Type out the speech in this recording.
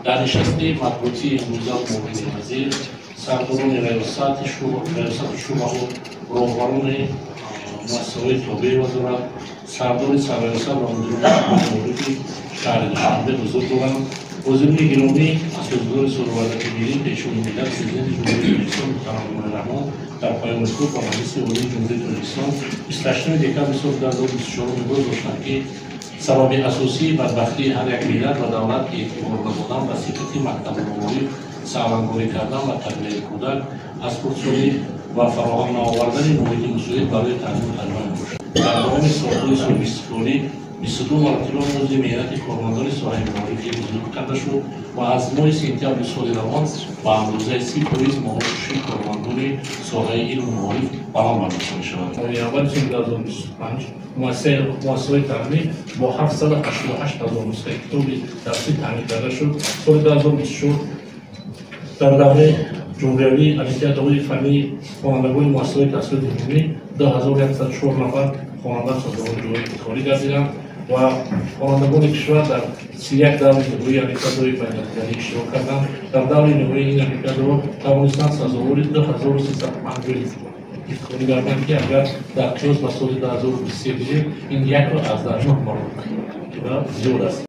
Дар нишасти матбуотии имрӯза муовини вазир, сардорони раёсату шӯъбаҳо, роҳбарони муассисаҳои тобеи вазорат, сардори сарраёсат ва мудирони шӯъбаи маорифи шаҳри Душанбе ҳузур доранд. Ҳозирини гиромӣ, асосгузори сулҳу ваҳдати миллӣ, Пешвои миллат, Президенти Ҷумҳурии Тоҷикистон муҳтарам Эмомалӣ Раҳмон дар паёми худ ба Маҷлиси Олии Ҷумҳурии Тоҷикистон 28 декабри соли 2024 иброз доштанд, ки сабаби асосии бадбахтии ҳар як миллат ва давлат эътибор надодан ба сифати мактабу маориф, савангорӣ кардан ва тарбияи кӯдак аз хурдсолӣ ва фароҳам наовардани муҳити мусоид барои таълиму тарбия мебошад. Дар давоми солҳои соҳибистиқлолӣ 22 маротиба музди меҳнати кормандони соҳаи маориф зиёд карда шуд ва аз моҳи сентябри соли равон ба андозаи 30% маоши кормандони соҳаи илму маориф баланд бардошта мешавад. Моҳи январи соли 2025 муассисаҳои таълимӣ бо 788 ҳазор нусхаи китоби дарсӣ таъмин карда шуд. Соли 2024 дар давраи ҷумҳуриявии олимпиадаҳои фаннии хонандагони муассисаҳои таҳсилоти умумӣ 2104 нафар хонанда сазовори ҷойи ифтихорӣ гардиданд ва хонандагони кишвар дар 31 даври ниҳоии олимпиадаҳои байналмилалӣ иштирок карданд. Дар даври ниҳоии ин олимпиадаҳо тавонистанд сазовори 2305 ифтихорӣ гарданд, ки агар дар қиёс ба соли 2023 бигирем, ин 1,9 маротиба зиёд аст.